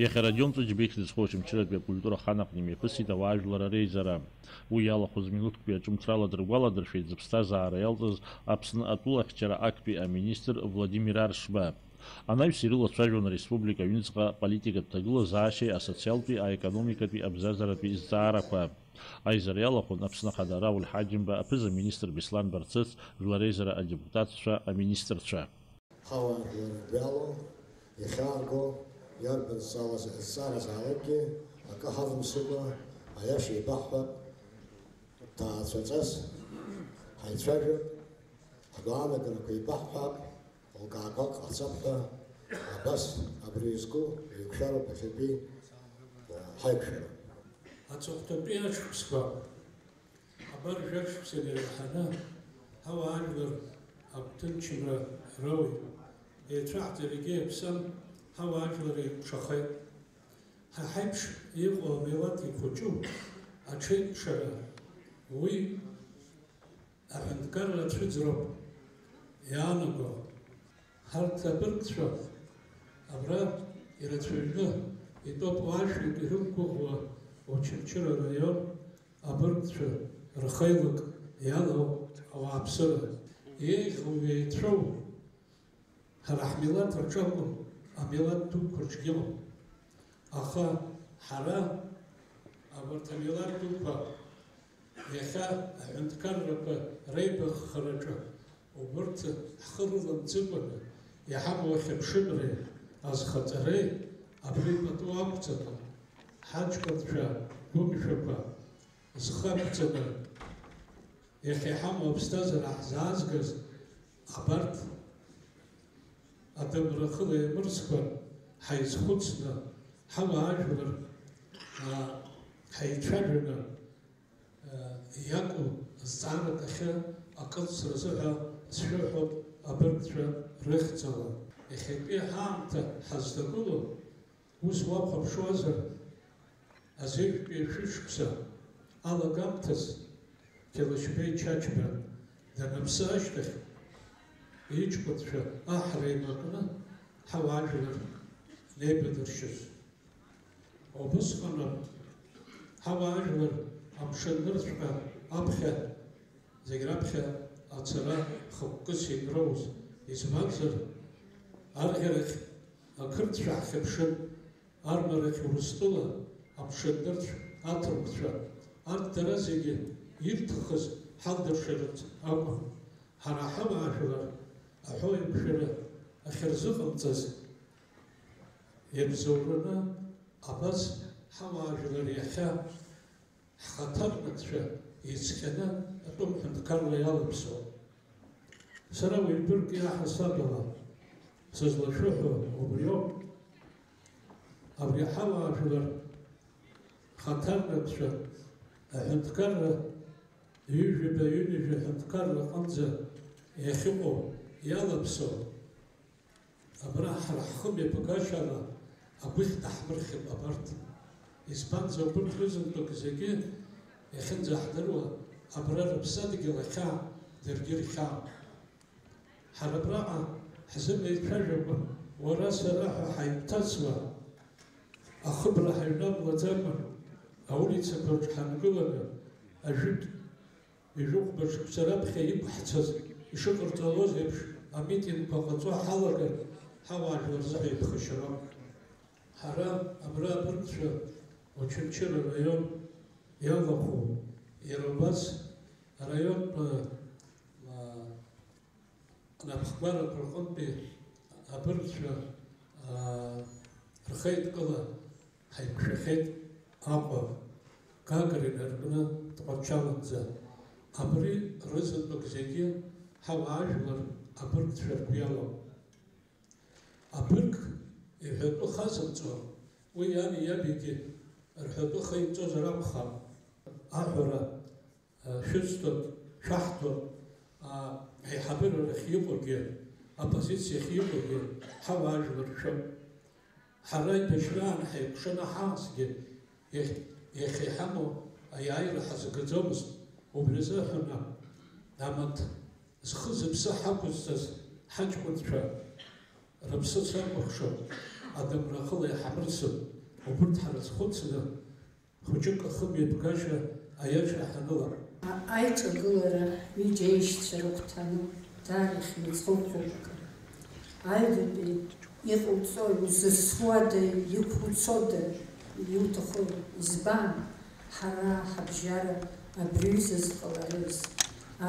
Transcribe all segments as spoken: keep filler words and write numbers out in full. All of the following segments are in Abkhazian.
Иахьа Родион Ҵәыџьба ихьӡ зху Очамчыратәи акультура аханахә имҩаԥысит ауаажәлар ареизара. Уи иалахәыз минуҭкқәеи аҿымҭрала дрыгәаладыршәеит зыԥсҭазаара иалҵыз Аԥсны атәылахьчара актәи аминистр Владимир Аршба. Анаҩс ирылацәажәон ареспублика аҩныҵҟа аполитикатә ҭагылазаашьеи асоциалтәи, аекономикатәи, абзазаратәи зҵаарақәа. Аизара иалахәын Аԥсны Ахада Рауль Ҳаџьымба, аԥыза-министр Беслан Барцыц, жәлар реизара адепутатцәа, аминистрцәа. Ҳауаажәлар ргәы иалоу, ихьаарго, иарбан зҵаара, зҵаара заалакгьы акы ҳавымсыкәа, аиаша еибаҳҳәап, ҭаацәаҵас ҳаицәажәап, ҳгәаанагарақәа еибаҳҳәап, лкаақәак ҟарҵап ҳәа, абас абри изку еиқәшәароуп иахьатәи, э, ҳаиқәшәара. Аҵыхәтәантәи ашықәсқәа Абар, жәашықәса инареиҳаны, ҳауаажәлар агәҭынчымра роуеит. Еицәаҳҵарагьы иаԥсам, ҳауаажәлар еиқәшахеит. Ҳа ҳаиԥш иҟоу амилаҭ ихәыҷу аҽеиқәшара, уи аҳәынҭқарра ацәыӡроуп иаанаго. Ҳарҭ абыргцәа абра ирацәаҩны итәоуп, уашәҩык ирықәгәыӷуа Очамчыра араион абыргцәа рхеилак иалоу ауааԥсыра. Еиӷьу, еицәоу ҳара ҳмилаҭ рҿы акәым, амилаҭ дуқәа рҿгьы ыҟоуп. Аха ҳара абарҭ амилаҭ дуқәа Иахьа аҳәынҭқаррақәа реибаххараҿы убырҭ ҳхы рыламӡыкәаны иҳамоу ахьыԥшымреи азхаҵареи абри пату ақәҵаны, ҳаҷкәынцәа гәымшәақәа зхы ақәҵаны, иахьа иҳамоу аԥсҭазаара ҳзаазгаз абарҭ адамра хыла еимырскәа ҳаизхәыцны, ҳауаажәлар, аа, ҳаицәажәаны, Иакәу азҵаарак ахьы акылсразы ҳәа сшәырҳәоит абыргцәа рыхьӡала. Иахьатәи ҳаамҭа ҳазҭагылоу, ус уахәаԥшуазар, азеижәтәи шәышықәса алагамҭаз Қьалышьбеи Чачба даныԥсы ашьҭахь, иҷкәынцәа аҳра еимакны ҳауаажәлар неибадыршьыз. Убысҟаноуп ҳауаажәлар амшын нырцәҟа аԥхьа, зегь раԥхьа ацара хықәкыс ианроуз, избанзар, арӷьарахь ақырҭцәа ҳхьыԥшын, армарахь Урыстәыла амшын нырцә аҭырқәцәа, арҭ дара зегьы ирҭахыз ҳалдыршарц акәын. Ҳара ҳауаажәлар аҳәоу еиқәшәара ахьырзыҟамҵаз, Иабзоураны абас ҳауаажәлар иахьа ҳхаҭарнакцәа ицҟьаны атәым ҳәынҭқарра иалаԥсоуп. Сара уи бырг иаҳасабала сызлашәыҳәо убриоуп. Абри ҳауаажәлар хаҭарнакцәа аҳәынҭқарра ҩажәаба-ҩынҩажәа ҳәынҭқарра аҟынӡа иахьыҟоу иалаԥсоу Абра ҳара ҳхы мҩаԥгашьала агәыхь даҳмырхьып абарҭ. Избанзар, урҭ рызынтәык зегьы иахьынӡаҳдыруа, абра рыԥсадгьыл ахьаа даргьы рхьаам. Ҳара абраҟа ҳзымеицәажәакәа, уара сара ҳәа ҳаимҭасуа, ахыбра ҳаҩнамлаӡакәа, аулицақәа рҿы ҳангыланы, ажәытә Ҩажәихәба шықәса раԥхьа иқәҳцаз ишыҟарҵалоз еиԥш, амитингқәа ҟаҵо ҳалагар, ҳауаажәлар рзыҳәа иԥхашьароуп. Ҳара абра абыргцәа Очамчыра араион иалахәу, иара убас араионтә, а, Анапхгәарақәа рҟынтәи абыргцәа, аа, рхеидкыла ҳаиқәшәахьеит Аҟәа, Гагра инаркны Тҟәарчаланӡа. Абри рызынтәык зегьы ҳауаажәлар абыргцәа ргәы иалоуп. Абырг иҳәатәы хазымҵуа, уи иани иабигьы рҳәатәы хеимҵозар акәхап. Аҳәара Шәысҭоит, шәаҳҭоит, аиҳабыра рахь иҟоугьы, аоппозициа ахь иҟоугьы ҳауаажәлар шәоуп. Ҳара аибашьраан ҳаикәшаны ҳаасгьы, иахь-, иахьа иҳамоу аиааира ҳазгаӡомызт, убри азыҳәан амаҭ зхы-зыԥсы ҳақәызҵаз ҳаҷкәынцәа рыԥсы сакәыхшоуп. Адамра ахыла иҳамырсын, убырҭ ҳрызхәыцны, хәыҷык ахымҩаԥгашьа аиаша ҳанылап. Аиҿагылара ҩыџьа аишьцәа рыгәҭаны даара ихьымӡӷуп хәылԥкы. Аҩбатәи иҟауҵои, узырсуада, иқәуцода, иуҭаху, избан? Ҳара ҳабжьара абри аҩыза зҟаларыз.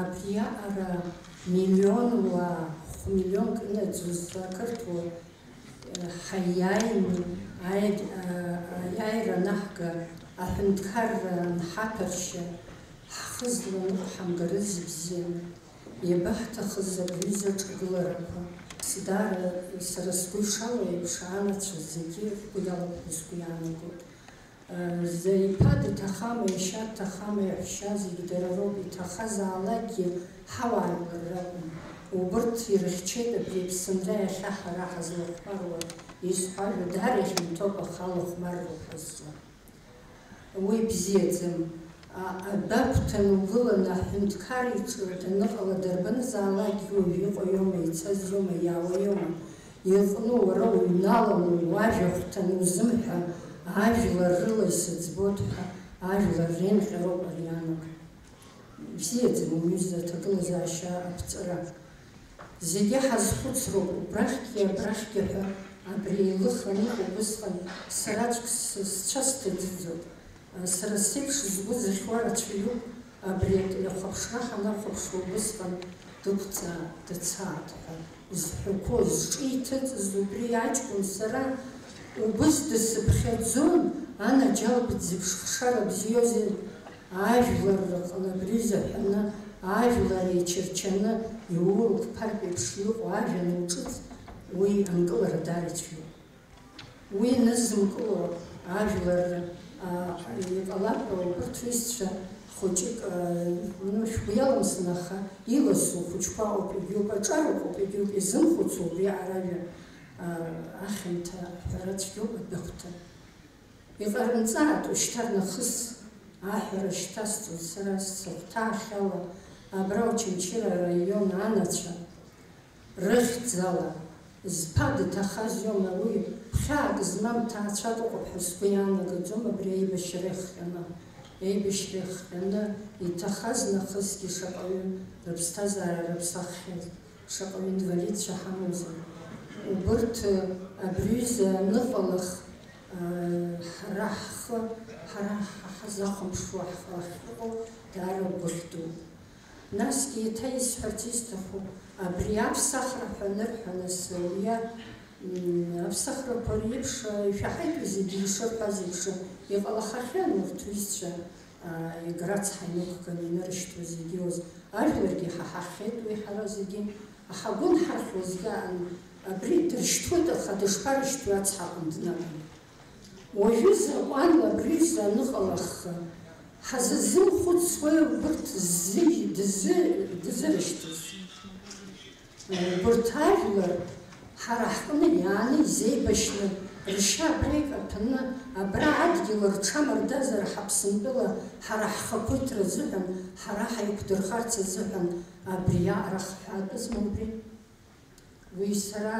Абриаҟара миллион уаа, хә-миллионк ынаӡоз ақырҭуа ҳаиааины аиааира анаҳга, аҳәынҭқарра анҳаҭәаршьа, ҳхы зланыҟәҳамгарыз ибзианы. Иабаҳҭахыз абри аҩыза аҿагыларақәа? Даара сара сгәы ишалоу еиԥш, анацәа зегьы ргәы иалоуп ҳәа сгәы иаанагоит. Зда иԥа дҭахама, ишьа дҭахама, иаҳәшьа зегь дара роуп, иҭахазаалакгьы ҳауаажәлар ракәын. Убырҭ ирыхьчеит абри Аԥсынра иахьа ҳара ҳазлахәмаруа, исҳәо ажәа даара ихьанҭоуп, аха алахәмарроуп ҳазҿу. Уи бзиаӡам. Адәы агәҭаны угыланы аҳәынҭқар иҿы даныҟала дарбанзаалакгьы уаҩы иҟоу иоума, ицаз иоума, иаауа иоума? Иҟну уара уҩналаны, уажәа хәҭаны узымҳәа, ажәлар рыла исыӡбоит ҳәа ажәлар реинҟьароуп ари анаго. Бзиаӡам уҩыза аҭагылазаашьа аԥҵара. Зегьы ҳазхәыцроуп убрахьгьы абрахьгьы ҳәа абри еилых аныҟоу убысҟан сараӡәк сцәа сҭаӡыӡоит. Сара сеиԥш згәы зыхьуа рацәаҩуп абри атәы ахәаԥшра ҳанахәаԥшуа убысҟан дықәҵаа, дцааит ҳәа зҳәақәо, зҿы иҭыҵыз убри аҷкәын сара убыс дысыԥхьаӡон, анаџьалбеит зеиԥш хшара бзиоузеи, ажәлар рҟны абри заҳәаны, ажәлар еичырчаны иуроу қәԥартә еиԥш иҟоу ажәа ануҿыҵ, уи анкылара даара ицәгьоуп. Уи нызымкыло ажәлар, а, иҟалап, урҭ ҩызцәа хәыҷык, а, ну, шәгәы иалымсын, аха иласу хәыҷқәа ыҟоуп, егьиуп, аҿар ыҟоуп, егьиуп, изымхәыцуа убри аҟара ажәа, а, ахьанҭа аҳәара цәгьоуп адәахәҭа. Иҟарымҵааит ушьҭарнахыс аҳәара шьҭасҵоит сара сыхәҭаахьала абра Очамчыра араион анацәа рыхьӡала. Зԥа дҭахаз иоума уи, хьаак змам ҭаацәак ыҟоуп ҳәа сгәы иаанагаӡом абри аибашьра иахҟьаны. Аибашьра иахҟьаны иҭахаз нахысгьы шаҟаҩы рыԥсҭазаара рыԥсаххьаз, шаҟаҩы инвалидцәа ҳамоузеи. Убырҭ абри аҩыза аныҟалах, ҳара ҳхы, ҳара ҳахьазахәамԥшуа ҳахьыҟоу даара гәыхь дууп. Насгьы еиҭа исҳәарц исҭаху, абри аԥсахра ҳәа анырҳәа, нас, уи, м, аԥсахрақәа реиԥш, ишәаҳаит уи зегьы ишырҳәаз еиԥш, иҟалахахьан урҭ ҩызцәа, а, Егры ацҳа инықәганы инырышьҭуа зегьы уз. Ажәларгьы иҳаҳахьеит уи ҳара зегьы. Аҳагәын ҳархь уазгьы аан, абри дыршьҭуеит, аха дышԥарышьҭуеи ацҳа аҟны днаганы? Уажәы закәанла абри аныҟалахха, ҳазазымхәыцуеи убырҭ зегь дызы-, дызырышьҭыз? Убырҭ ажәлар ҳара ҳҟны иааны изеибашьны, ршьа абра икаҭәаны, абра адгьыл рҽамардазар ҳаԥсынтәыла ҳара ҳхақәиҭра азыҳәан, ҳара ҳаиқәдырхарц азыҳәан абри аҟара хҳәаатәызма убри? Уи сара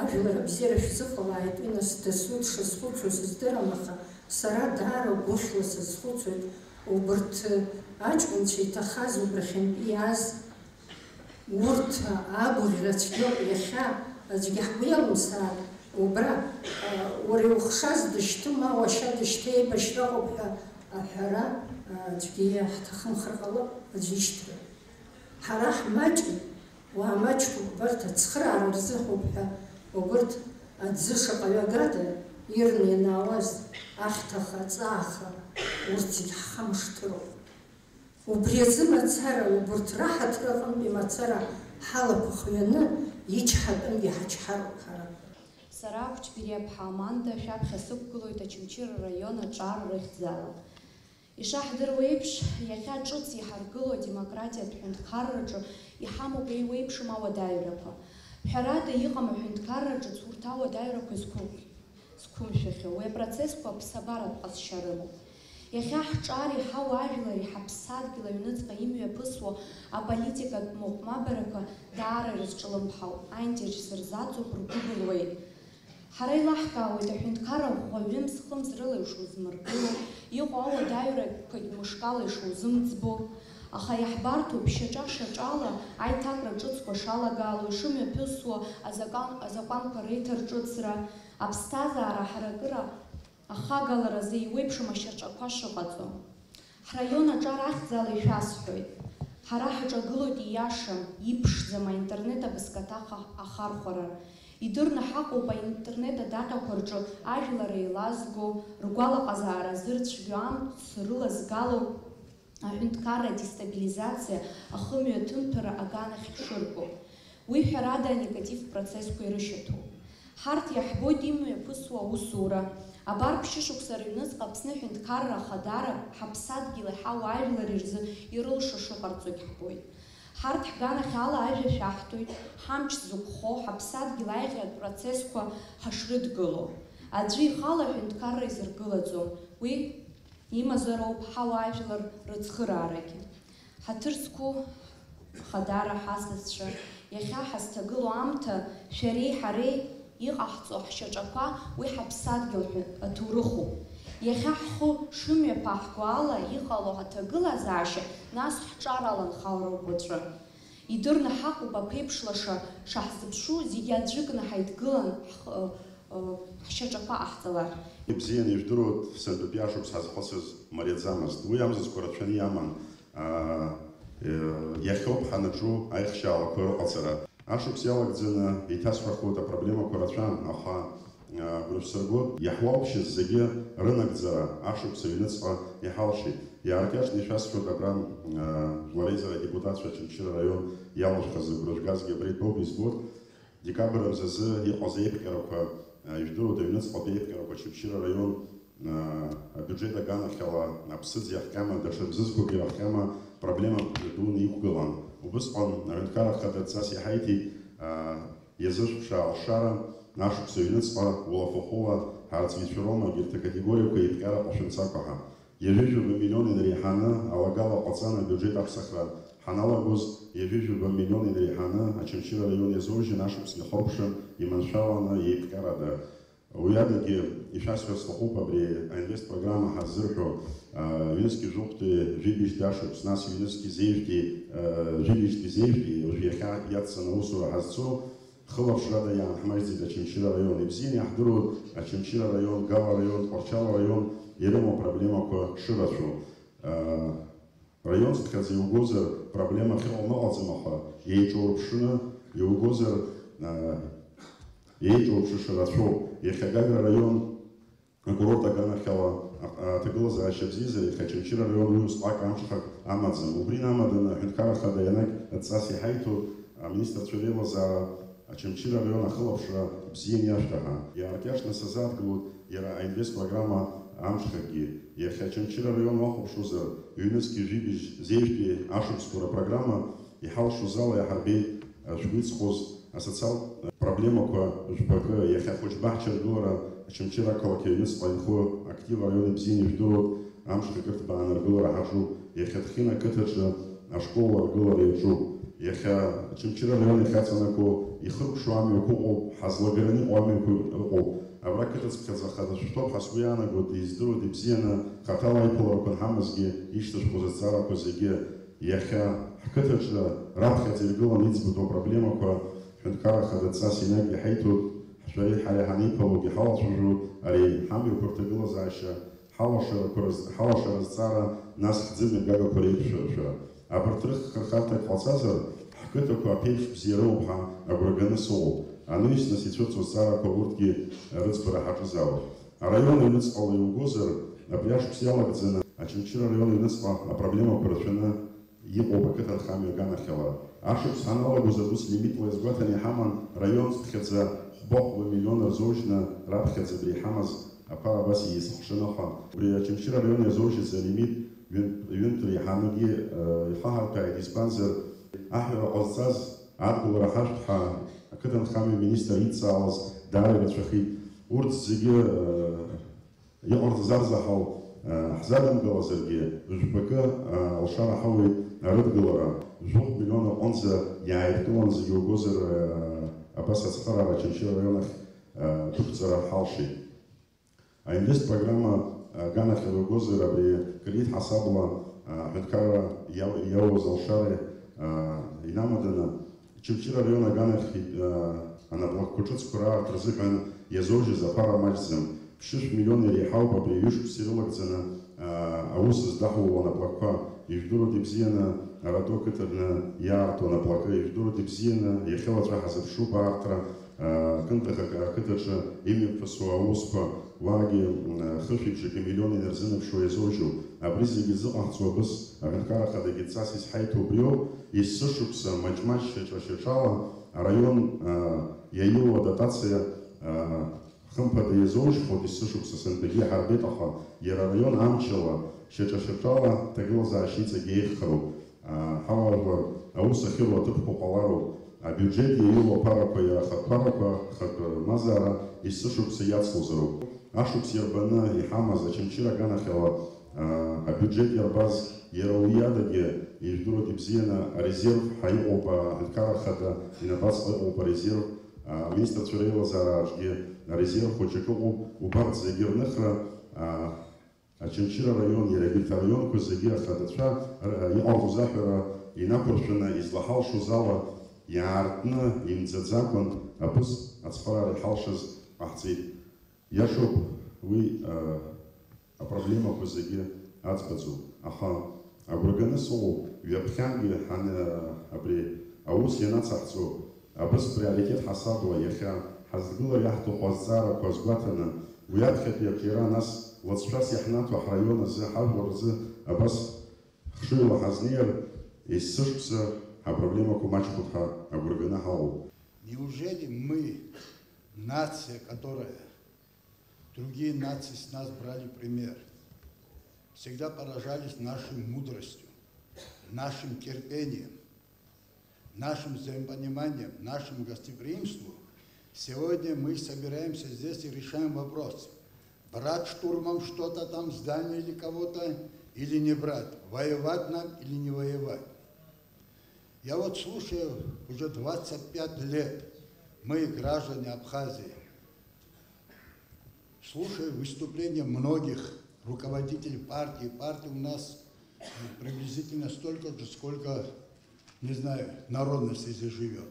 ажәлар абзиара шәзыҟалааит, уи нас дасу дшазхәыцуа сыздырам, аха сара даара гәыхьла сазхәыцуеит, убырҭ аҷкәынцәа иҭахаз убрахьынтәи иааз, урҭ агәаӷьра цәгьоуп иахьа, аӡәгьы ҳгәы иалымсааит, убра, уара иухшаз дышьҭы, ма уашьа дышьҭы, еибашьра ыҟоуп ҳәа аҳәара, аӡәгьы иаҳҭахымхар ҟалап, аӡәы ишьҭра. Ҳара ҳмаҷын, уаа маҷқәак убарҭ ацхыраара рзыҳәоуп ҳәа, убырҭ аӡы шаҟаҩы агада ирны ианаауаз, ахьҭаха, аҵааха, урҭ зегь ҳхамышҭыроуп. Убри азы мацара, убырҭ раҳаҭыр аҟынтәи мацара ҳалақәа хҩаны, ичҳатәынгьы ҳачҳароуп ҳара. Сара Қәчбириаԥҳа Аманда шәаԥхьа сықәгылоит Очамчыра араион аҿар рыхьӡала. Ишаҳдыруа еиԥш, иахьа ҿыц иҳаргыло адемократиатә ҳәынҭқарраҿы иҳамоуп еиуеиԥшым ауадаҩрақәа. Ҳәарада, иҟам аҳәынҭқарра ҿыц урҭ ауадаҩрақәа зқәым-, зқәымшәахьоу. Уи апроцессқәа ԥсабаратә ҟазшьа рымоуп. Иахьа ҳҿари ҳауаажәлари ҳаԥсадгьыл аҩныҵҟа имҩаԥысуа аполитикатә мыҟәмабарақәа даара ирызҿлымҳауп, аинтерес рзаҵоуп, ргәы былуеит. Ҳара еилаҳкаауеит аҳәынҭқарра ӷәӷәа ҩымз-хымз рыла ишузмыргыло, иҟоу ауадаҩрақәагь мышкала ишузымӡбо, аха иаҳбарҭоуп шьаҿа-шьаҿала аиҭакра ҿыцқәа шалагало, ишымҩаԥысуа азакан-, азакәанқәа реиҭарҿыцра, аԥсҭазаара ҳаракыра ахагаларазы еиуеиԥшым ашьаҿақәа шыҟаҵо. Ҳраион аҿар ахьӡала ишәасҳәоит. Ҳара ҳаҿагылоит ииашам, иԥшӡам аинтернет абызкаҭаха ахархәара. Идырны ҳаҟоуп аинтернет адаҟьақәа рҿы ажәлар еилазго, ргәалаҟазаара зырцәгьо, амц рылазгало, аҳәынҭқарра адестабилизациа, ахымҩаҭымҭәара аганахь ҳшырго. Уи ҳәарада анегатив процессқәа ирышьаҭоуп. Ҳарҭ иаҳбоит имҩаԥысуа аусура. Абар ԥшьышықәса рыҩныҵҟа Аԥсны Ҳәынҭқарра Ахадара ҳаԥсадгьыли ҳауаажәлари рзы ирылшо шыҟарҵогь ҳбоит. Ҳарҭ ҳганахь ала ажәа шәаҳҭоит, ҳамч зықәхо, ҳаԥсадгьыл аиӷьатә процессқәа ҳашрыдгыло. Аӡәы ихала аҳәынҭқарра изыргылаӡом, уи имазароуп ҳауаажәлар рыцхыраарагьы. Ҳаҭыр зқәу Хадара ҳасасцәа, иахьа ҳазҭагылоу аамҭа шәареи ҳареи иҟаҳҵо ҳшьаҿақәа уи ҳаԥсадгьыл ҳәа аҭоурыхуп. Иахьа ҳхы шымҩаԥаҳго ала иҟало ҳаҭагылазаашьа, нас ҳҿар аланхалроуп уаҵәы. Идырны ҳаҟоуп аԥеиԥш лаша шаҳзыԥшу, зегьы аӡәыкны ҳаидгылан ҳхы, ы, ы, ҳшьаҿақәа ҟаҳҵалар. Ибзианы ижәдыруеит, сынтәатәи ашықәс ҳазхәыцыз мариаӡамызт. Уи амзызқәа рацәаны иаман. Аа, э, иахьоуп ҳанаҿу аихшьаалақәа рыҟаҵара. Ашықәс иалагӡаны иҭасҳәахуеит апроблемақәа рацәан, аха, аа, агәра шәсыргоит, иаҳуалԥшьыз зегьы рынагӡара ашықәс аҩныҵҟа иҳалшеит. Иааркьаҿны ишәасҳәоит абра, аа, жәлар реизара адепутатцәа Очамчыра араион иалашәхаз агәра шәгазгьы абра итәоуп, избоит. Декабр мзазы иҟаз еиԥҟьарақәа, а, ижәдыруада, аҩныҵҟатәи еиԥҟьарақәа Очамчыра араион, а, абиуџьет аганахьала аԥсыӡ иахҟьама, даҽа мзызқәак ирахҟьама проблемак дуны иқәгылан. Убысҟан аҳәынҭқарра ахада дҵас иҳаиҭеит, а, иазышәԥшаа алшара, ашықәс аҩныҵҟа, улафахәыла, ҳарҵаҩцәа роума, егьырҭ акатегориақәа еиԥҟьара ҟашәымцакәа ҳәа. Ҩажәижәаба миллион инареиҳаны алагала ҟаҵан абиуџьет аԥсахра ҳаналагоз, ҩажәижәаба миллион инареиҳаны Очамчыра араион иазоужьын, ашықәсгьы хыркәшан, иманшәаланы, еиԥҟьарада. Уи адагьы ишәасҳәар сҭахуп абри аинвест программа ҳаззырҳәо, а, ҩнызқьи жәохәтәи жәибжьтәи ашықәс, нас ҩнызқьи зеижәтәи, а, жәибжьтәи зеижәтәи, уажә иахьа иацҵаны аусура ҳазцо, хылаԥшрада иаанҳмаҷӡеит Очамчыра араион. Ибзианы иаҳдыруеит Очамчыра араион, Гава араион, Тҟәарчал араион ирымоу апроблемақәа шырацәоу. Раион цыԥхьаӡа иугозар, проблема ахьыҟоу ыҟаӡам, аха еиҿурԥшны иугозар, еиҿурԥшыша рацәоуп. Иахьа Гагра араион акурорт аганахьала аҭагылазаашьа бзиазар, иахьа Очамчыра араион уи усҟак амҽхак амаӡам. Убри инамаданы аҳәынҭқарра ахада ианагь адҵас иҳаиҭо, аминистрцәа реилазаара Очамчыра араион ахылаԥшра бзианы иашәҭаҳа. Иааркьаҿны сазааҭгылоит иара аинвест программа амҽхакгьы. Иахьа Очамчыра араион уахәаԥшуазар, ҩнызқьи жәибжь зеижәтәи ашықәсқәа рпрограмма иҳалшоз ала иаҳарбеит, а, шәгәы иҵхоз асоциалтә проблемақәа жәбакы. Иахьа Хәыҷбаҳча аргылара Очамчыра ақалақь аҩныҵҟа инхо актив араион ибзианы ижәдыруеит, амҽхак ырҭбааны аргылара ҳаҿуп. Иахьа Ҭхина ақыҭаҿы ашкол аргылара иаҿуп. Иахьа Очамчыра араион иахьаҵанакуа ихыркәшо амҩақәа ыҟоуп, ҳазлагараны иҟоу амҩақәа ыҟоуп. Абра қыҭацыԥхьаӡа хада шәышәҭоуп ҳәа сгәы иаанагоит, издыруеит ибзианы, хаҭала аиԥыларақәа анҳамазгьы ишьҭышәхуаз азҵаарақәа зегьы. Иахьа ҳқыҭаҿы раԥхьаӡа иргыланы иӡбатәу апроблемақәа ҳҳәынҭқарра ахада дҵас ианакь иҳаиҭоит, ҳшәареи ҳареи ҳанеиԥылогьы ҳалацәажәоит, ари ҳамҩақәа рҭагылазаашьа, ҳалашарақәа рыз-, ҳалашара азҵаара, нас ҳӡымҩа гагақәа реиқәшәарашәа. Абарҭ рыххырхарҭак ҟалҵазар, ҳқыҭақәа аԥеиԥш бзиа роуп ҳәа агәра ганы сыҟоуп. Анаҩс нас ицәырҵуа азҵаарақәа урҭгьы рыӡбара ҳаҿызаауеит. Араион аҩныҵҟала иугозар, абри ашықәс иалагӡаны Очамчыра араион аҩныҵҟа апроблемақәа рацәаны иҟоуп ақыҭанхамҩа аганахьала. Ашықәс ҳаналагоз ус лимитла иазгәаҭаны иҳаман, раион цыԥхьаӡа хәба-хәба миллион рзоужьны раԥхьаӡа абри иҳамаз аԥара абас иеизыхшаны ыҟан. Убри Очамчыра араион иазоужьыз алимит ҩынтә, ҩынтә реиҳанагьы, э, ихаҳарҭәааит, избанзар, аҳәара ҟазҵаз адгылара ҳашәҭ ҳәа ақыҭанхамҩа министр идҵаалаз даара ирацәахеит. Урҭ зегьы, э, иҟарҵаз арзаҳал, э, ҳзадымгалазаргьы, жәбакы, э, алшара ҳауеит арыдгылара. Жәохә миллион аҟынӡа иааидкыланы зегьы угозар, э, абас ацхыраара Очамчыра араион ахь Дәықәҵара ҳалшеит. Аинвест программа аганахьала иугозар, абри акредит ҳасабла аҳәынҭқарра иау-, иауаз алшареи инамаданы, Очамчыра араион аганахь анаплакқәа ҿыцқәа раартра азыҳәан иазоужьыз аԥара маҷӡам. Ԥшьышә миллион иреиҳауп абри аҩышықәса ирылагӡаны аус здаҳуло анаплакқәа. Ижәдыруеит ибзианы аратәы ақыҭаҿы иаарту анаплакы, ижәдыруеит ибзианы иахьа уаҵәы ҳазыԥшуп аартра. Кындыӷак ақыҭаҿы имҩаԥысуа аусқәа уаагьы хышәи бжаки миллион инарзынаԥшуа иазоужьуп. Абри зегьы зыҟаҳҵо абыс аҳәынҭқарра ахадагьы дҵас изҳаиҭо убриоуп, есышықәса маҷ-маҷ шьаҿа-шьаҿала араион иаиуа адотациа хымԥада иазоужьхоит, есышықәса сынтәагьы иҳарбеит, аха иара араион амчала шьаҿа-шьаҿала ҭагылазаашьа иҵегьы еиӷьхароуп. Ҳауаажәлар аус ахьыруа аҭыԥқәа ҟалароуп. Абиуџьет иаиуа аԥарақәа, иара ахатә ԥарақәа, ахатә мазара есышықәса иацлозароуп. Ашықәс иарбаны иҳамаз Очамчыра аганахьала абиуџьет иарбаз, иара уи адагьы, ижәдыруеит ибзианы, арезерв ҳәа иҟоуп, аҳәынҭқарра ахада инапаҵаҟа иҟоуп арезерв, аминистрцәа реилазаараҿгьы арезерв хәыҷык ыҟоуп, убарҭ зегьы рныхра Очамчыра араион, иара егьырҭ араионқәа зегьы ахадацәа р-, иҟарҵоз аҳәара инақәыршәаны, излаҳалшоз ала иаартны, имӡаӡакәан абыс ацхыраара иҳалшаз ҟаҳҵеит. Иашоуп, уи, а, апроблемақәа зегьы аӡбаӡом. Аха агәра ганы сыҟоуп, ҩаԥхьангьы ҳан-, абри аус ианацаҳҵо, абыс приоритет ҳасабла иахьа ҳазгылар иаҳҭаху азҵаарақәа азгәаҭаны, уи аԥхьатәи аҿиара нас лыҵшәас иаҳнаҭо ҳраион азы, ҳажәлар рзы абас хшыҩла ҳазнеир, есышықәса ҳапроблемақәа маҷхоит ҳәа агәра ганы ҳаҟоуп. Неужели мы, нация, которая, другие нации с нас брали пример, всегда поражались нашей мудростью, нашим терпением, нашим взаимопониманием, нашим гостеприимством, сегодня мы собираемся здесь и решаем вопрос, брать штурмом что-то там, здание или кого-то, или не брать, воевать нам или не воевать. Я вот слушаю уже двадцать пять лет, мы, граждане Абхазии, слушаю выступления многих руководителей партии. Партий у нас приблизительно столько же, сколько, не знаю, народностей здесь живет.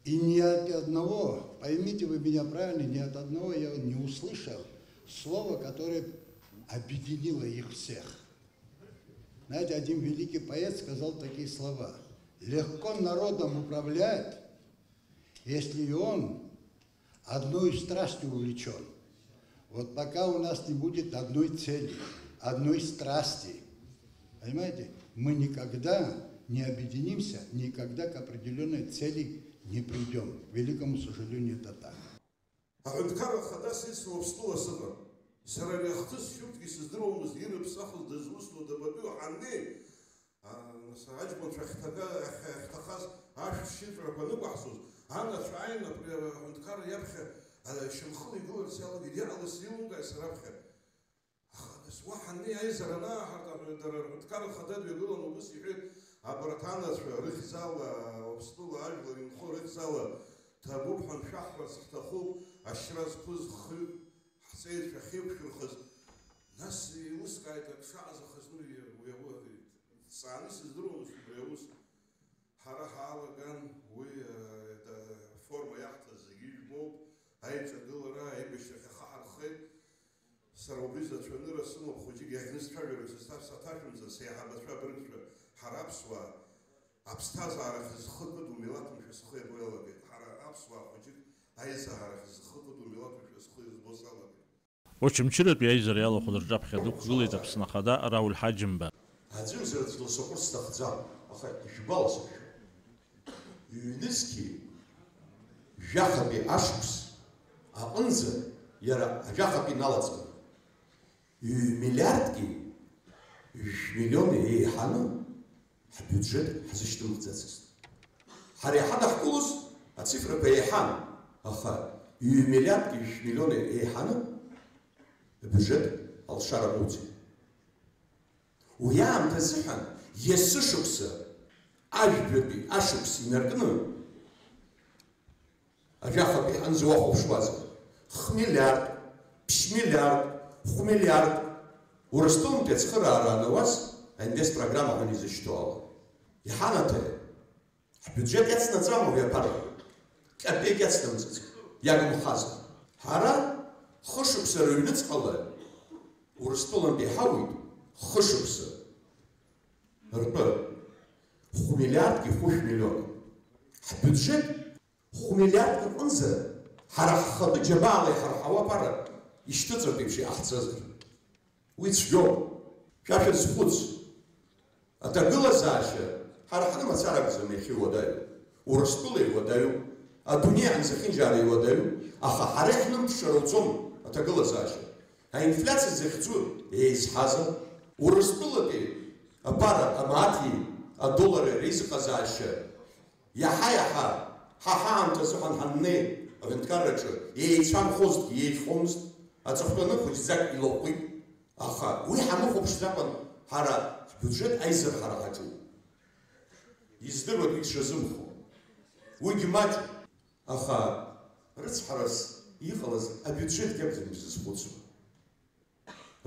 И ни от одного, поймите вы меня правильно, ни от одного я не услышал слова, которое объединило их всех. Знаете, один великий поэт сказал такие слова: «Легко народом управлять, если он одной страстью увлечён». Вот пока у нас не будет одной цели, одной страсти, понимаете, мы никогда не объединимся, никогда к определённой цели не придём. К великому сожалению, это так. Аҳәынҭқарра хадас исуа Аԥсныла сыҟан. Сара ари ахҭыс шәурҭгьы сыздыруамызт, ирыԥсахыз дызусҭоу дабатәиу ҳаннеи, а, нас аҷкәынцәа ахьҭага-, ахь-, ахьҭахаз ашәҭ шьыҵәрақәа анықәаҳҵоз, анацәа ааины абри аҳәынҭқарра иаԥхьа, а, шьамхыла игыларц иалагеит, иҟалаз сеилымкааит сара аԥхьа. Аха нас уа ҳаннеи аизара анааҳарт, дара рҳәынҭқарра хада дҩагылан убыс иҳәеит, абарҭ анацәа рыхьӡала, Аԥсныла ажәлар инхо рыхьӡала ҭабуп ҳәа аншәаҳҳәарц ҳҭахуп, ашьра зқәыз хҩык ҳҵеицәа ахьеиқәшәырхыз. Нас еилыскааит ак шаҟа зыхазну уи, уи, уи, дҵааны сыздыруамызт убри аус. Ҳара ҳаалаган, уи, э, аформа иаҳҭаз зегьы ижәбоуп, аиҿагылара, аибашьрахь ахы ҳархеит. Сара убри зацәанырра сымоуп, хәыҷык иахьнысцәажәалак сызҭа-, саҭашәымҵан, сеиҳабацәа абыргцәа, ҳара аԥсуаа, аԥсҭазаарахь зхы кыду милаҭымшәа схы иабо иалагеит. Ҳара аԥсуаа хәыҷык аизарахь зхы кыду милаҭымшәа схы избо салагеит. Очамчыратәи аизара иалахәыз рҿаԥхьа дықәгылеит Аԥсны Ахада Рауль Ҳаџьымба. Аӡәымзар аӡә ласахәыр сҭахӡам, аха ишәгәаласыршәо. Ҩнызқьи жәахатәи ашықәс аҟынӡа иара ажәахатәи иналаҵаны, ҩ-миллиардки жәмиллиони еиҳаны ҳбиуџьет ҳзышьҭымхӡацызт. Ҳара иҳадаҳкылоз ацифрақәа еиҳан, аха ҩ-миллиардки жәмиллиони еиҳаны абиуџьет алшара амоуӡеит. Уи аамҭа азыҳәан есышықәса ажәбатәи ашықәс инаркны Ажәахатәи анзы уахәаԥшуазар, хмиллиард, ԥшьмиллиард, хәмиллиард, Урыстәылантәи ацхыраара анауаз, аинвестпрограмма ҳәа изышьҭоу ала. Иҳанаҭеи? Ҳбиуџьет иацнаҵама уи аԥара? Капеик иацнамҵаӡеит, иагымхазар. Ҳара хышықәса рыҩныҵҟала Урыстәылантәи иҳауит, хышықәса ртәы хә-миллиардки хәышә миллион. Ҳбиуџьет хә-миллиардк аҟынӡа ҳара ҳхатәы џьабаала иҳарҳауа аԥара ишьҭыҵыртә еиԥш иҟаҳҵазар. Уи цәгьоуп. Шәа шәазхәыц. Аҭагылазаашьа ҳара ҳрымацара акәӡам иахьа иуадаҩу. Урыстәыла иуадаҩуп. Адунеи анзахьынџьаара иуадаҩуп. Аха ҳара иаҳнымԥшыр ауӡом аҭагылазаашьа. Аинфлиациа захьӡу еизҳазар, Урыстәылатәи аԥара, амааҭи адоллари реизыҟазаашьа иаҳа-иаҳа ҳа ҳаамҭазы ҳан ҳаннеи аҳәынҭқарраҿы еицәамхозҭгьы еиӷьхомызт, аҵыхәтәаны хәыҷӡак илаҟәит, аха уи ҳамыхәаԥшӡакәан ҳара ҳбиуџьет аизырҳара ҳаҿуп. Издыруеит уи дшазымхо. Уигьы маҷуп, аха рыцҳарас иҟалаз абиуџьетгьы акәӡам изызхәыцуа.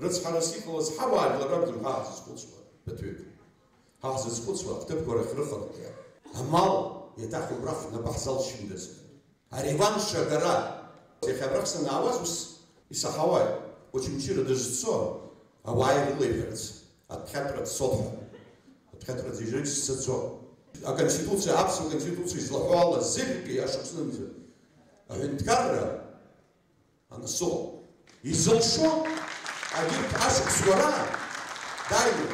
Рыцҳарас иҟалаз ҳауаажәлар ракәӡам ҳа ҳзызхәыцуа, ԥыҭҩык. Ҳа ҳзызхәыцуа ҳҭыԥқәа рахь рыхынҳәа, амал, еиҭах убрахь нап ҳзалшьындаз. Ареванш агара. Иахьа абрахь санаауаз ус исаҳауеит, Очамчыра дызцо ауаа ирылеиҳәарц, аԥхьатәра дцот ҳәа. Аԥхьатәра ӡыжьрыжь сцаӡом. Аконституциа, аԥсуа конституциа излаҳәо ала, зегьтәи ашықәсынӡа аҳәынҭқарра Анасо, изылшо агьырҭ ашықәсқәа раан дааины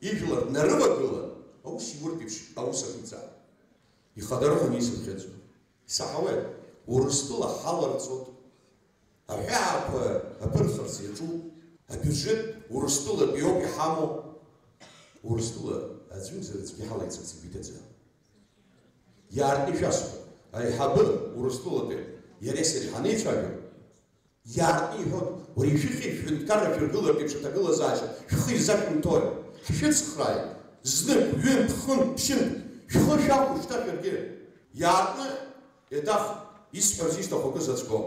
ижәлар днарывагылан, аус иуртә еиԥш аус ақәиҵа. Ихадарыхәан исыԥхьаӡо. Исаҳауеит, Урыстәыла ҳаларҵоит, аҳәаақәа аԥырхырц иаҿуп, абиуџьет Урыстәылатәиоуп иҳамоу, Урыстәыла аӡәымзар аӡәгьы ҳалаицырц игәы иҭаӡам. Иаартны ишәасҳәап, аиҳабы Урыстәылатәи иареи сареи ҳанеицәажәо, иаартны иҳәоит, уара ишәыхьи шәҳәынҭқарра шәыргылартә еиԥш аҭагылазаашьа шәхы изашәымҭои? Ҳшәыцхрааит, знык, ҩынтә, хынтә, ԥшьынтә, шәхы шәақәу шьҭа шәаргьы. Иаартны еиҭах исҳәарц исҭаху акы сацәгоуп.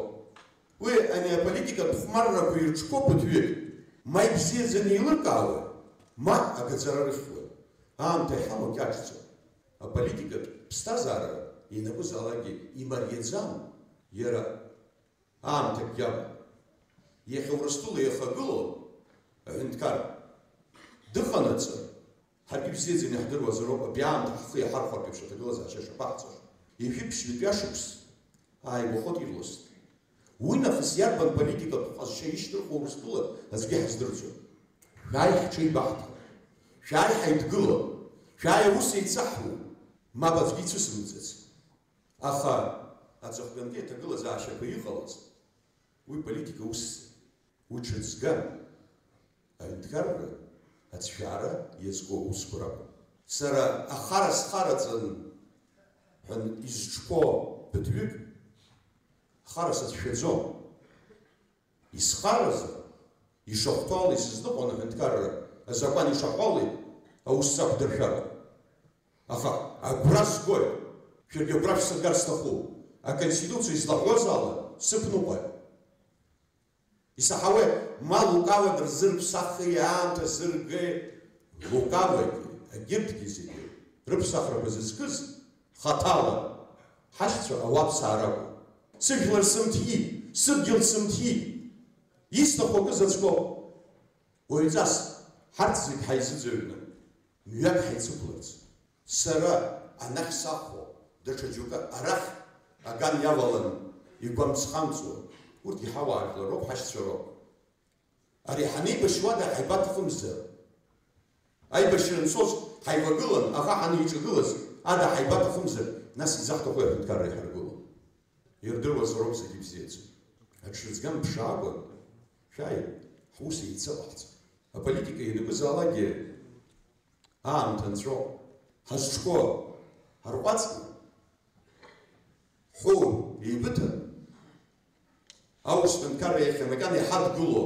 Уи ани аполитикатә хәмаррақәа ирҽхәо ԥыҭҩык, ма ибзиаӡаны еилыркаауеи, ма агаӡара рыхьуеи. Аамҭа иҳамоу кьаҿӡоуп. Аполитикатә ԥсҭазаара ианакәызаалакгьы имариаӡам, иара аамҭакгьы амоуп. Иахьа Урыстәыла иахагылоу аҳәынҭқар дыҟанаҵы, ҳаргьы бзиаӡаны иаҳдыруазароуп, абри аамҭа ҳхы иаҳархәартә еиԥш аҭагылазаашьа шаԥаҳҵаша. Ҩажәи ԥшьба шықәс ааигәахоит ирласны. Уи нахыс иарбан политикатә ҟазшьа ишьҭырхуа Урыстәыла аӡәгьы ҳаздырӡом. Шәааи ҳҽеибаҳҭап, шәааи ҳаидгылап, шәааи аус еицаҳуп, мап аӡәгьы ицәысымҵац. Аха аҵыхәтәантәи аҭагылазаашьақәа иҟалаз, уи политика усӡам, уи ҽыҵган. Аҳәынҭқарра ацәшәаара иазку аусқәа ракәын. Сара ахара схараӡан ҳәа изҿқәоу ԥыҭҩык, ахара сацәшәаӡом. Исхаразар, ишахәҭоу ала исызныҟәон аҳәынҭқарра азакәан ишаҳәо ала аус сақәдыршәар. Аха агәра згоит, шәаргьы агәра шәсыргар сҭахуп, аконституциа излаҳәоз ала сықәныҟәааит. Исаҳауеит, ма лукавак рзы рыԥсахи аамҭа зыргеи, лукавагьы, агьырҭгьы зегьы рыԥсахрақәа зызкыз хаҭала ҳашьцәа ауаԥсаа ракәын. Сыжәлар сымҭиит, сыдгьыл сымҭиит. Исҭаху акы заҵәкоуп. Уаҩҵас, ҳарҭ зегь ҳаизыӡырҩны, мҩак ҳаицықәларц. Сара анахь сахәо, даҽа џьоукы арахь аган иавалан игәамҵ-хамҵуа, урҭ иҳауаажәлар роуп, ҳашьцәа роуп. Ари ҳанеибашьуада ҳаибаҭахымзар? Аибашьра анцоз ҳаивагылан, аӷа ҳанеиҿагылаз ада ҳаибаҭахымзар, нас изаҳҭаху аҳәынҭқарра иҳаргыло? Ирдыруазароуп зегьы бзиаӡаны. Аҽрыҵган ԥшаакәа, шәааи, ҳус еицаҟаҳҵап. Аполитика ианакәызаалакгьы аамҭа нҵәо, ҳазҿқәоу ҳарҟәаҵны, ҳу еибыҭан, аус ҳәынҭқарра иахьа макьана иҳадгыло,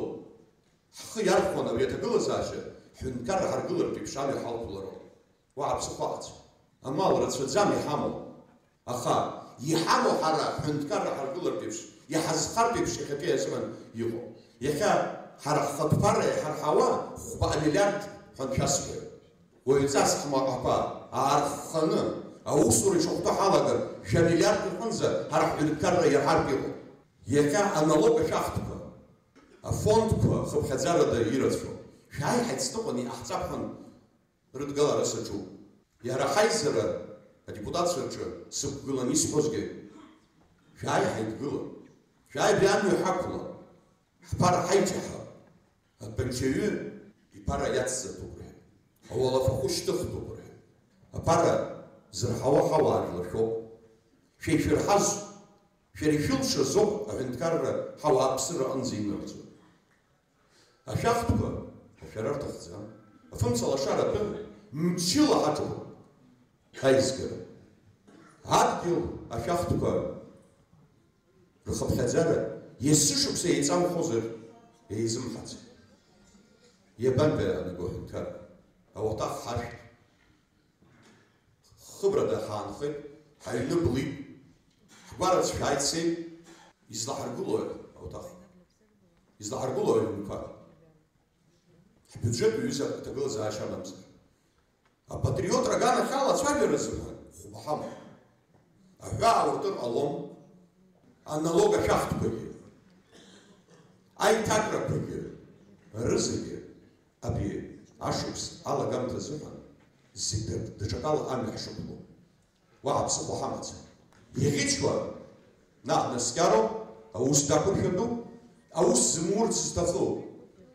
ҳхы иархәон абри аҭагылазаашьа, ҳҳәынҭқарра ҳаргылартә еиԥш амҩа ҳалԥылароуп. Уаҳа ԥсыхәа ҟаҵо. Амал рацәаӡам иҳамоу. Аха Иҳамоу ҳара ҳҳәынҭқарра ҳаргылартә еиԥш, иҳазхартә еиԥш иахьатәи азыҳәан иҟоуп. Иахьа ҳара ҳхатә ԥара иҳарҳауа хәба миллиард ҳәа аншәасҳәа. Уаҩҵас ҳмаҟақәа аархханы, аусура ишахәҭоу ҳалагар, жәа миллиард рҟынӡа ҳара ҳҳәынҭқарра иаҳартә иҟоуп. Иахьа аналог ашәахтәқәа, афондқәа хыԥхьаӡарада ирацәоуп. Шәааи ҳаицныҟәаны иҟаҳҵап ҳәа рыдгалара саҿуп. Иара ҳаизара адепутатцәа рҿы сықәгылан исҳәозгьы, шәааи ҳаидгыла, шәааи абри амҩа ҳақәла, ҳԥара ҳаиҷаҳа, атәанчаҩы иԥара иацзаҭәуп рҳәеит. Ауалафахәы шьҭыхтәуп рҳәеит. Аԥара зырҳауа ҳауаажәлар шәоуп. Шәа ишәырҳаз, шәара ишәылшаз ауп аҳәынҭқарра ҳауааԥсыра аҟынӡа инарҵо. Ашәахтәқәа ашәара рҭахӡам. Афымца лашара атәы мчыла ҳаҿуп аизгара. Адгьыл ашәахтәқәа рхыԥхьаӡара есышықәса еиҵамхозар еизымҳаӡам. Иабантәи ани агәаҳәынҭқар? Ауаҭах ҳашәҭ. Хыбрада ҳаанхеит, ҳаҩны блит, ҳгәарац шәааит, сеит, излаҳаргылои ауаҭах? Излаҳаргылои аҩнқәа? Ҳбиуџьет уаҩызар аҭагылазаашьа амамзар. Апатриотра аганахьала ацәажәара азыҳәан хәба ҳамоуп. Аҳәаа уртыр ҟалом, аналог ашәахтәқәагьы, аиҭакрақәагьы, рызегьы абри ашықәс алагамҭа азыҳәан зегь даҽакала амҩа ҳшықәло. Уаҳа ԥсыхәа ҳамаӡам. Иӷьычуа, наҟ наскьароуп, аус дақәыршәатәуп, аус змурц зҭаху,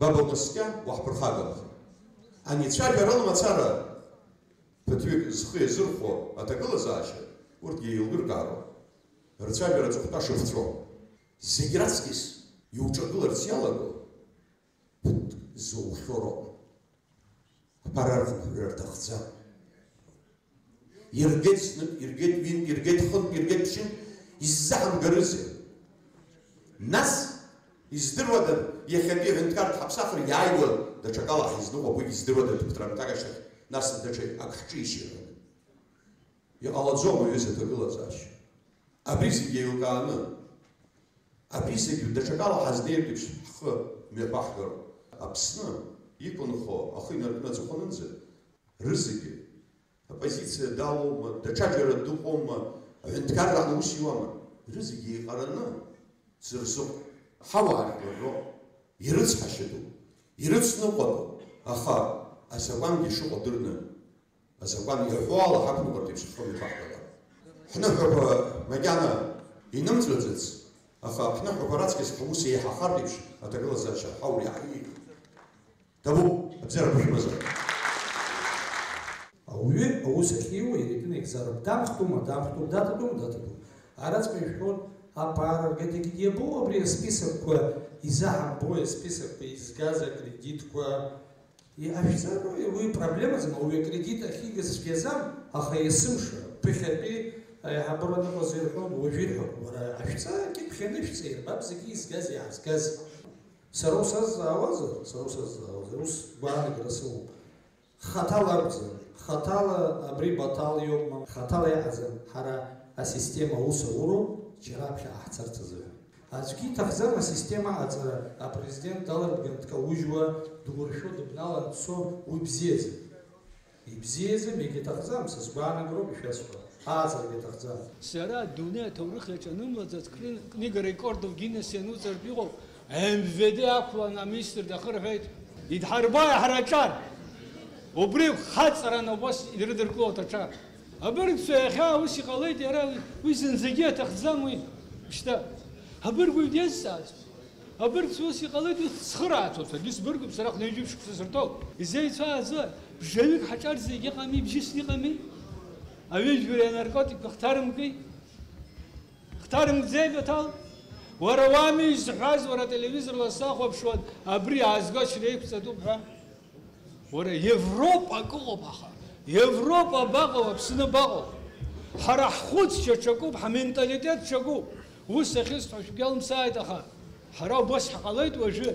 баба унаскьа, уаҳԥырхагамхеит. Ани ацәажәара лымацара ԥыҭҩык зхы иазырхәо аҭагылазаашьа, урҭгьы еилдыркаароуп. Рцәажәара аҵыхәтәа шыхҵәо. Зегь раҵкьыс иуҿагыларц иалаго ԥыҭк зухьоу роуп. Аԥара архынҳәра рҭахӡам. Иргеит знык, иргеит ҩынтә, иргеит хынтә, иргеит ԥшьынтә, иззаҳамгарызеи? Нас, издыруада, иахьатәи аҳәынҭқарратә ҳаԥсахыр иааиуа даҽакала ҳизныҟәап, уигьы издыруада, ҭыԥ ҭрамҭак ашьҭахь, нас даҽа ак ҳҿишьыр ҳәа. Иҟалаӡом, аҩыза аҭагылазаашьа. Абри зегь еилкааны, абри зегь даҽакала ҳазнеиртә еиԥш ҳхы мҩаԥаҳгароуп. Аԥсны иқәынхо ахы инаркны аҵыхәанынӡа рызегьы, аппозициа далоума, даҽаџьара дыҟоума, аҳәынҭқарра аҟны ус иуама, рызегьы еиҟараны дзырзыҟоу ҳауаажәлар роуп, ирыцҳашьатәуп, ирыцныҟәатәуп, аха азакәангьы шыҟоу дырны, азакәан иаҳәо ала ҳақәныҟәартә еиԥш ҳхы мҩаԥаҳгалап. Ҳныҳәақәа макьана инымҵәаӡац, аха ҳныҳәақәа раҵкыс ҳус еиҳахартә еиԥш аҭагылазаашьа ҳаур иаҳиит. Ҭабуп, абзиарақәа шәымазар. Ауаҩы аус ахьиуа иара итәы наигӡароуп. Дамхтәума, дамхтәуп, даҭатәума, даҭатәуп. Араҵәҟьа ишәҳәоит, аԥара ргатагьы иабоу абри асписокқәа изаҳамбои, асписокқәа изгаз акредитқәа? Иҟашәҵарои? Уи проблемаӡам, ауаҩы акредит ахьигаз цәгьаӡам, аха есымша, ԥыхьатәи аиҳабыра ныҟәаӡа ирҳәон, уажәы ирҳәон, уара ашәҵа кьыԥхь анышәҵа, ирбап зегьы изгаз, иаазгаз. Сара усазҵаауазар, сара усазҵаауазар, ус гәаанагара сымоуп. Хаҭала акәӡам, хаҭала абри Баҭал иоума, хаҭала иҟаӡам, ҳара асистема аус ауроуп, џьара аԥхьаҟа ҳцарц азыҳәан. Аӡәгьы иҭахӡам асистема аҵара, апрезидент даларбган дкаужьуа, дгәыршәо дыбналан дцо, уи бзиаӡам. Ибзиаӡам, егьаҭахӡам, са сгәаанагароуп ишәасҳәо. Ааҵрагьы аҭахӡам. Сара адунеи аҭоурых иаҿанымлаӡац кни-, книга рекордов Гиннес иануҵартә иҟоуп, М В Д ақәлан аминистр дахырҳәеит, идҳарбои ҳара аҿар? Убри хаҵаран убас ирыдыркылоит аҿар. Абыргцәа иахьа ус иҟалеит, иара уи зынӡагьы аҭахӡам уи. Шьҭа, абыргәаҩ дизҵааз? Абыргцәа ус иҟалеит, уи цхырааӡоуп, саргьы сбыргуп, сара хынҩажәи шықәса сырҭоуп. Изеицәааӡои? Бжаҩык ҳаҿар зегь ыҟами, бжьысны иҟами? Аҩыжәра анаркотикқәа хҭарымки? Хҭарымкӡеи, Баҭал? Уара уами изҳәаз, уара ателевизорла сахәаԥшуан, абри аазгаз шреиқәҵатәуп ҳәа. Уара, Европа акы ыҟоуп, аха Европа абаҟоу, Аԥсны абаҟоу? Ҳара ҳхәыцшьа ҽакуп, ҳменталитет ҽакуп. Ус ахьысҳәо шәгәалымсааит, аха ҳара убас ҳҟалеит уажәы.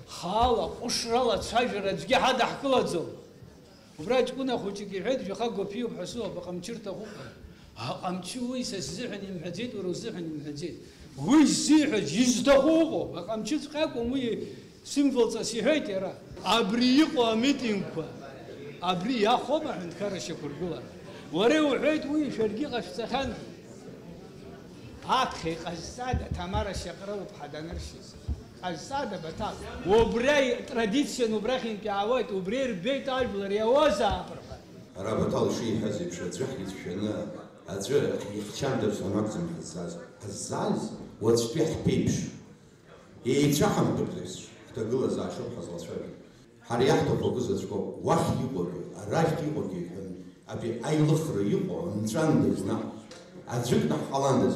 Хаала, ҟәышрала ацәажәара аӡәгьы ҳадаҳкылаӡом. Убра ҷкәына хәыҷык иҳәеит, жәаха гәаԥиуп ҳәа сыҟоуп, аҟамчы рҭахуп ҳәа. Аҟамчы уи са сзыҳәан имҳәаӡеит, уара узыҳәан имҳәаӡеит. Уи ззиҳәаз изҭаху ыҟоуп, аҟамчыҵәҟьа акәым уи символҵас иҳәеит иара. Абри иҟоу амитингқәа, абри иахәома аҳәынҭқарра шьақәыргылара? Уара иуҳәеит уи шәаргьы ҟашәҵахьан. Аԥхьа иҟазҵада Ҭамара Шьаҟрыл-ԥҳа даныршьыз? Ҟазҵада Баҭал? Убри традициан убрахьынтә иаауеит, убри ирбеит ажәлар иауазаап рҳәа. Ара Баҭал ишиҳәаз еиԥш, аӡәы ҳицәшәаны, аӡәы ихьчандаз ҳәа акәӡам ҳаззааз. Ҳаззааз уаҵәтәи ҳԥеиԥш, еицәаҳамтәыԥ еиԥш ҳҭагылазаашьоуп ҳазлацәажәо. Ҳара иаҳҭаху акы заҵәык ауп, уахь иҟоугьы, арахь иҟоугьы ҳәа, абри аилыхра иҟоу нҵәандаз наҟ, аӡәык наҟ ҟаландаз,